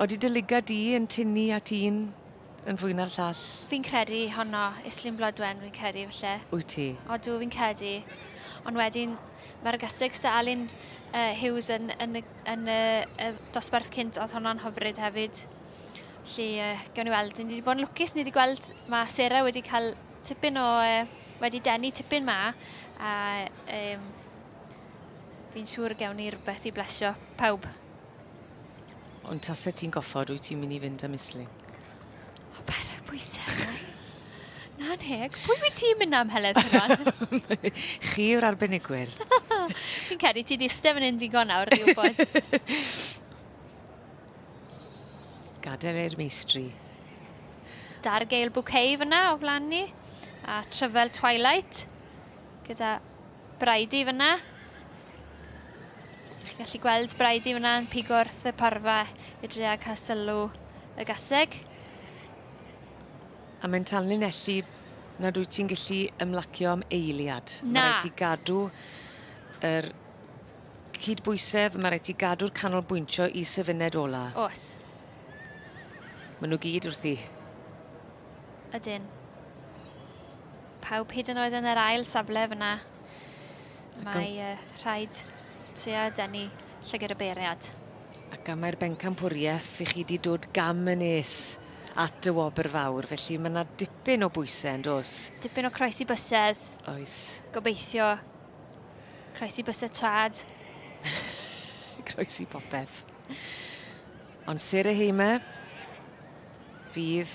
Odi dy lygad di yn tynnu at un yn fwy na'r llall? Fi'n credu honno, Islwyn Blodwen, fi'n credu falle. Wyt ti? Odw, fi'n credu. Ond wedyn, mae'r gaseg sy Alun uh, Hughes yn, yn, y, yn y, y dosbarth cynt, oedd honno'n hyfryd hefyd. Felly, uh, gawn ni weld. Ni wedi bod yn lwcus, ni wedi gweld mae Sarah wedi cael tipyn o, uh, wedi denu tipyn ma, a um, fi'n siŵr gawn ni rhywbeth i blesio pawb. Ond tase ti'n goffod, wyt ti'n mynd i fynd am Islwyn? O, pera bwysau. Na, neg. Pwy wyt ti'n mynd am Heledd hwnna? Chi yw'r arbenigwyr. Fi'n credu ti di iste fan hyn digon nawr i wybod. Gadael i'r meistri. Dargail Bouquet fyna o flan ni. A Tryfel Twilight gyda Bridie fyna. Chi'n gallu gweld Bridie fyna yn pigo wrth y porfa i drio cael sylw y gaseg. A mae'n tanlinellu nad wyt ti'n gallu ymlacio am eiliad. Na. Mae rhaid ti gadw yr cydbwysedd, mae rhaid ti gadw'r canolbwyntio i syfuned ola. Oes. Maen nhw gyd wrthi. Ydyn. Pawb hyd yn oed yn yr ail safle fyna. Mae uh, rhaid trio denu llygad y beiriad. Ac am mae'r bencampwriaeth i chi wedi dod gam yn nes at y wobr fawr, felly mae yna dipyn o bwysau yn dos? Dipyn o croesi bysedd. Oes. Gobeithio. Croesi bysedd trad. Croesi popeth. Ond Sarah Hamer fydd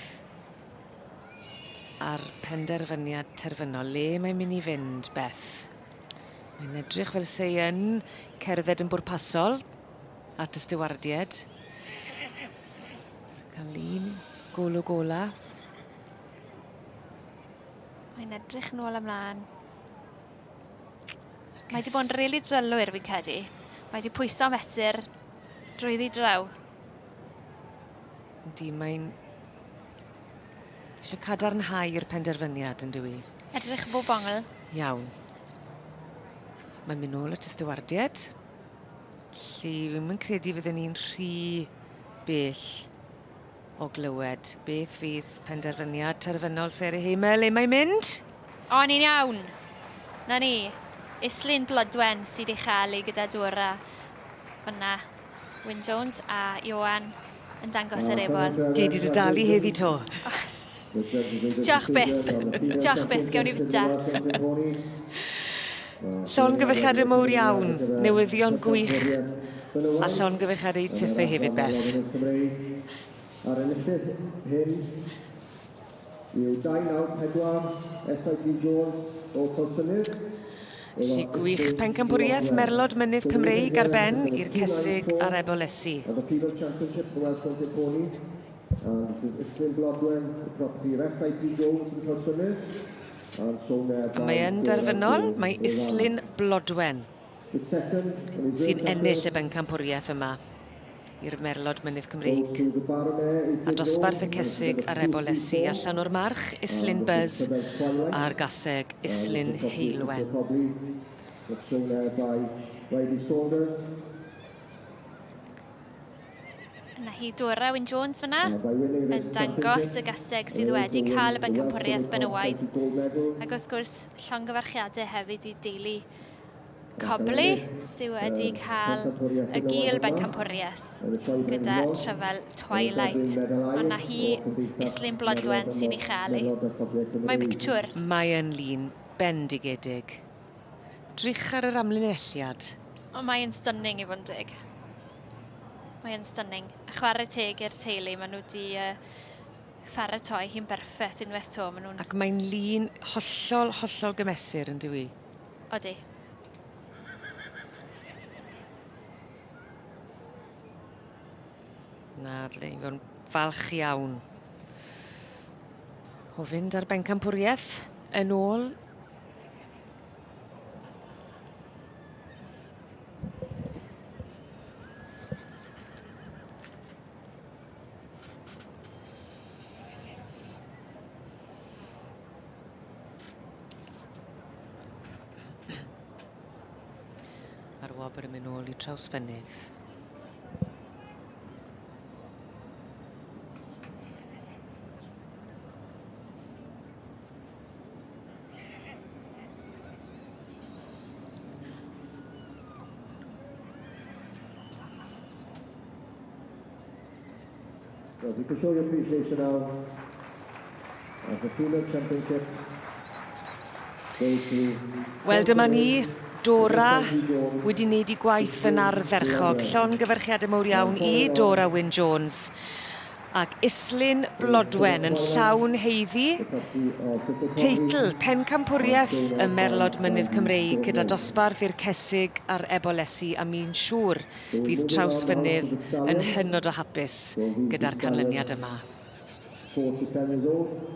a'r penderfyniad terfynol. Le mae'n mynd i fynd, Beth? Mae'n edrych fel se yn cerdded yn bwrpasol at y stiwardied. Cael un golwg ola. Mae'n edrych nôl ymlaen. Mae wedi bod yn rili drylwyr fi'n credu. Mae wedi pwyso mesur drwyddi draw. Yndi, mae'n eisiau cadarnhau'r penderfyniad, yn dyw i? Edrych bob ongl. Iawn. Mae'n mynd nôl at y stiwardied. Lly, fi'm yn credu fydden ni'n rhy bell o glywed beth fydd penderfyniad terfynol Sarah Hamer. Le mae'n mynd? O, ni'n iawn. Na ni. Islyn Blodwen sydd ei chael ei gyda Dora fyna. Wyn Jones a Ioan yn dangos yr ebol. Gei di dy dalu heddi to. Diolch byth. Diolch byth, gewn ni fita. Llongyfarchiadau mowr iawn, newyddion gwych, a llongyfarchiadau i tithe hefyd, Beth. A'r enillydd hyn yw 294 SIP Jones o Trawsfynydd. Felly gwych pencampwriaeth Merlod Mynydd Cymreig ar ben i'r Cesig a'r Ebolesi. And the Female Championship for Welsh Mountain Pony. And this is Islyn Blodwen, the property of SIP Jones in Trawsfynydd. And shown there by Mae yn derfynol, mae Islyn Blodwen sy'n ennill y bencampwriaeth yma i'r Merlod Mynydd Cymreig. A dosbarth y Cesig a'r Ebolesi allan o'r march Islyn Buzz a'r gaseg Islyn Heulwen. Yna hi Dora Wyn Jones fyna, yn dangos y gaseg sydd wedi cael y bencampwriaeth benywaidd. Ac wrth gwrs, llongyfarchiadau hefyd i deulu Cobley sydd wedi cael y gil bencampwriaeth gyda tryfel Twilight. Ond na hi Islyn Blodwen sy'n ei chael ei. Mae'n bictiwr. Mae yn lun bendigedig. Drych ar yr amlinelliad. Ond mae'n stunning i fod yn deg. Mae'n stunning. A chwarae teg i'r teulu, maen nhw wedi uh, pharatoi hi'n berffaith unwaith to. Maen nhw'n... Ac mae'n lun hollol, hollol gymesur yn dyw i? Odi. Na, dyle i fod yn falch iawn o fynd ar bencampwriaeth yn ôl. A'r wobr yn mynd nôl i Trawsfynydd. Well, you can show your appreciation now as the female championship goes to Wel, dyma ni, Dora wedi wneud ei gwaith yn ardderchog. Llongyfarchiadau mawr iawn i Dora Wyn Jones. Ac Islyn Blodwen yn llawn heiddi. Teitl Pencampwriaeth y Merlod Mynydd Cymreig gyda dosbarth i'r cesig a'r ebolesi a mi'n siŵr fydd Trawsfynydd yn hynod o hapus gyda'r canlyniad yma. 47 years old.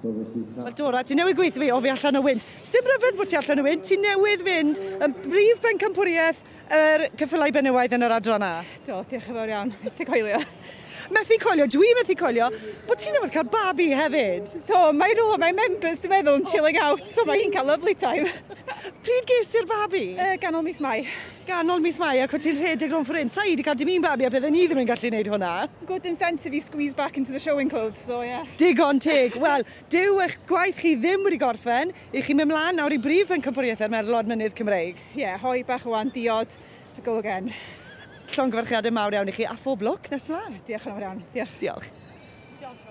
Wel Dora, ti newydd gweithio fi, o fi allan o wynt. Sdim ryfedd bod ti allan o wynt, ti newydd fynd yn brif bencampwriaeth yr ceffylau benywaidd yn yr adran A. Do, diolch yn fawr iawn. Methu coelio. Methu coelio, dwi methu coelio, bod ti newydd cael babi hefyd. Do, mae rôl, mae members, dwi'n meddwl, yn chilling out, so mae hi'n cael lovely time. Pryd ges ti'r babi? Ganol mis Mai. Ganol mis Mai ac o ti'n rhedeg rownd ffordd hyn. Sa i wedi cael dim un babi a bydden ni ddim yn gallu gwneud hwnna. Good incentive i squeeze back into the showing clothes, so yeah. Digon teg. Wel, dyw eich gwaith chi ddim wedi gorffen. I chi mynd mlaen nawr i brif bencampwriaeth ar Merlod Mynydd Cymreig. Yeah, hoe bach o diod, a go again. Llongyfarchiadau mawr iawn i chi a phob lwc nes mlaen. Diolch yn fawr iawn. Diolch. Diolch. Diolch.